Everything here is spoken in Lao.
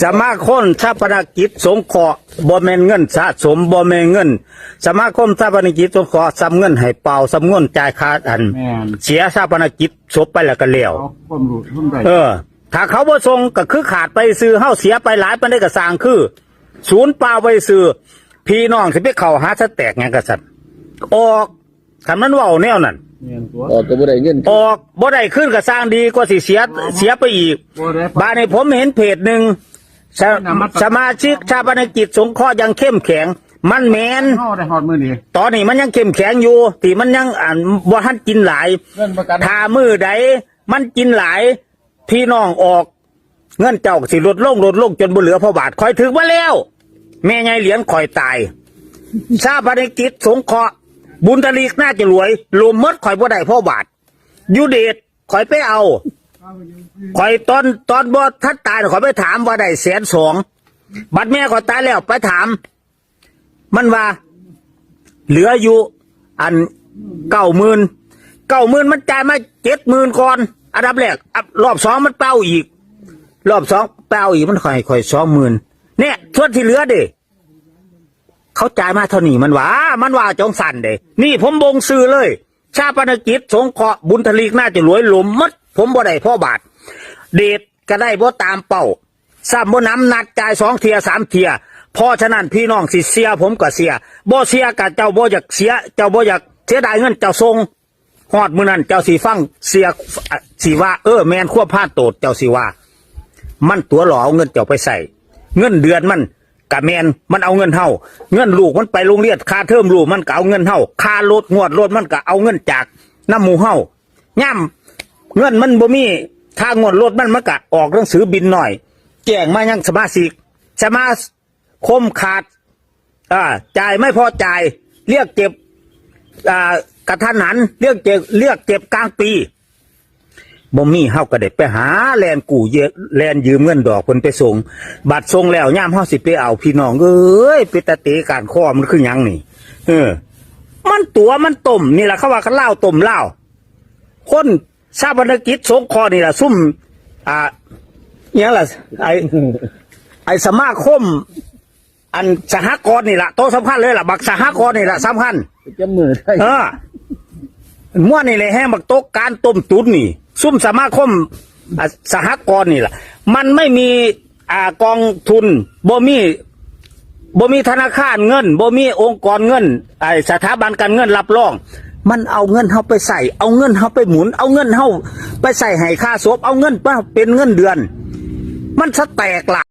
ສະມາຄົມຊາປະນະກິດສົງເຄາະ ບໍ່ແມ່ນເງິນສະສົມ ບໍ່ແມ່ນເງິນ ສະມາຄົມຊາປະນະກິດສົງເຄາະ ສ່ຳເງິນໃຫ້ເປົ່າ ສ່ຳເງິນຈ່າຍຄ່າອັນ ແມ່ນ ເສຍຊາປະນະກິດສົບໄປແລ້ວກໍແລ້ວ ເອົາຄວາມຮູ້ຄວາມໄດ້ ເອີ ຖ້າເຂົາບໍ່ສົ່ງກໍຄືຂາດໄປຊື່ ເຮົາເສຍໄປຫຼາຍປານໃດກໍຊ່າງ ຄືສູນເປົ່າໄປຊື່ ພີ່ນ້ອງຊິໄປເຂົ້າຫາສະແຕັກຫຍັງກະຊັ້ນ ອອກ ຄັນມັນເວົ້າແນວນັ້ນ ແມ່ນຕົວ ອອກກໍບໍ່ໄດ້ເງິນ ອອກບໍ່ໄດ້ຄືນກໍຊ່າງ ດີກວ່າຊິເສຍ ເສຍໄປອີກ ບໍ່ໄດ້ ບາດນີ້ຜົມເຫັນເພຈໜຶ່ງ ສະ ສະມາຊິກຊາປະນະກິດສົງເຄາະຢ່າງເຂັ້ມແຂງ ມັນແມ່ນ ເຮົາໄດ້ຮອດມື້ນີ້ ຕອນນີ້ມັນຍັງເຂັ້ມແຂງຢູ່ ທີ່ມັນຍັງ ອັນ ບໍ່ທັນກິນຫຼາຍ ເງິນປະກັນ ຖ້າມື້ໃດມັນກິນຫຼາຍ ພີ່ນ້ອງອອກ ເງິນເຈົ້າກໍຊິລົດລົງ ລົດລົງຈົນບໍ່ເຫຼືອພໍບາດ ຂ້ອຍຖືກມາແລ້ວ ແມ່ໃຫຍ່ຫຼຽນຂ້ອຍຕາຍ ຊາປະນະກິດສົງເຄາະ ບຸນທະລິກ ໜ້າຈະລວຍ ລົມໝົດ ຂ້ອຍບໍ່ໄດ້ພໍບາດ ຢູ່ເດດ ຂ້ອຍໄປເອົາ ຂ້ອຍຕອນ ຕອນບໍ່ທັນຕາຍ ຂ້ອຍໄປຖາມວ່າໄດ້ແສນສອງ ບັດແມ່ຂ້ອຍຕາຍແລ້ວ ໄປຖາມ ມັນວ່າເຫຼືອຢູ່ອັນເກົ້າໝື່ນ ເກົ້າໝື່ນ ມັນຈ່າຍມາເຈັດໝື່ນກ່ອນ ອັນດັບແລກ ອັນ ລອບສອງມັນເປົ່າອີກ ລອບສອງເປົ່າອີກ ມັນໃຫ້ຂ້ອຍສອງໝື່ນ ແນ່ ສ່ວນທີ່ເຫຼືອເດ ເຂົາຈ່າຍມາເທົ່ານີ້ ມັນວ່າ ມັນວ່າຈັ່ງຊັ້ນເດ ນີ້ຜົມບົ່ງຊື່ເລີຍ ຊາປະນະກິດສົງເຄາະ ບຸນທະລິກ ໜ້າຈະລວຍ ລົມໝົດ ຜົມບໍ່ໄດ້ພໍບາດ ເດດກໍໄດ້ບໍ່ຕາມເປົ້າ ຊ້ຳບໍ່ໜຳ ນັດຈ່າຍສອງເທື່ອສາມເທື່ອ ເພາະສະນັ້ນ ພີ່ນ້ອງຊິເຊື່ອຜົມກໍເຊື່ອ ບໍ່ເຊື່ອກໍເຈົ້າບໍ່ຢາກເສຍ ເຈົ້າບໍ່ຢາກເສຍດາຍເງິນ ເຈົ້າສົ່ງ ຮອດມື້ນັ້ນເຈົ້າຊິຟັງ ເຊື່ອ ຊິວ່າ ເອີ ແມ່ນຄວາມພານໂຕດ ເຈົ້າຊິວ່າ ມັນຕົວະຫຼໍ່ເອົາເງິນເຈົ້າໄປໃຊ້ ເງິນເດືອນມັນກະແມ່ນ ມັນເອົາເງິນເຮົາ ເງິນລູກມັນໄປໂຮງຮຽນ ຄ່າເທີມລູກມັນກະເອົາເງິນເຮົາ ຄ່າລົດ ງວດລົດມັນກະເອົາເງິນຈາກນຳໝູ່ເຮົາ ຍາມເງິນມັນບໍ່ມີ ຄ່າງວດລົດມັນ ມັນກະອອກໜັງສືບິນນ້ອຍ ແຈ້ງມາຍັງສະມາຊິກ ສະມາຄົມຂາດ ອ່າ ຈ່າຍໄມ່ພໍຈ່າຍ ຮຽກເກັບ ອ່າ ກະທັນຫັນ ຮຽກເກັບ ຮຽກເກັບກາງປີ ບໍ່ມີ ເຮົາກໍໄດ້ໄປຫາແລ່ນກູ້ ແລ່ນຢືມເງິນດອກເພິ່ນໄປສົ່ງ ບັດສົ່ງແລ້ວ ຍາມເຮົາຊິໄປເອົາ ພີ່ນ້ອງເອີຍ ເປັນຕາເຕະກ້ານຄໍ ມັນຄືຫຍັງນີ້ ເອີ ມັນຕົວະ ມັນຕົ້ມ ນີ້ລະ ເຂົາວ່າກັນລາວຕົ້ມລາວ ຄົນຊາປະນະກິດສົງເຄາະນີ້ລະ ຊຸມ ອ່າ ອີຫຍັງລະ ໄອ້ ໄອ້ສະມາຄົມ ອັນສະຫະກອນນີ້ລະ ໂຕສຳຄັນເລີຍລະ ບັກສະຫະກອນນີ້ລະສຳຄັນ ປະຈຳມື້ໄທ ເອີ ມ່ວນນີ້ແຫຼະ ແຮ່ງບັກຕົກການຕົ້ມຕຸນນີ້ ຊຸມສະມາຄົມ ອ່າ ສະຫະກອນນີ້ລະ ມັນໄມ່ມີ ອ່າ ກອງທຶນ ບໍ່ມີ ບໍ່ມີທະນາຄານເງິນ ບໍ່ມີອົງກອນເງິນ ໄອ້ສະຖາບັນການເງິນຮັບຮອງ ມັນເອົາເງິນເຮົາໄປໃຊ້ ເອົາເງິນເຮົາໄປໝູນ ເອົາເງິນເຮົາໄປໃຊ້ໃຫ້ຄ່າສົບ ເອົາເງິນມາເປັນເງິນເດືອນ ມັນສະແຕກຫຼາຍ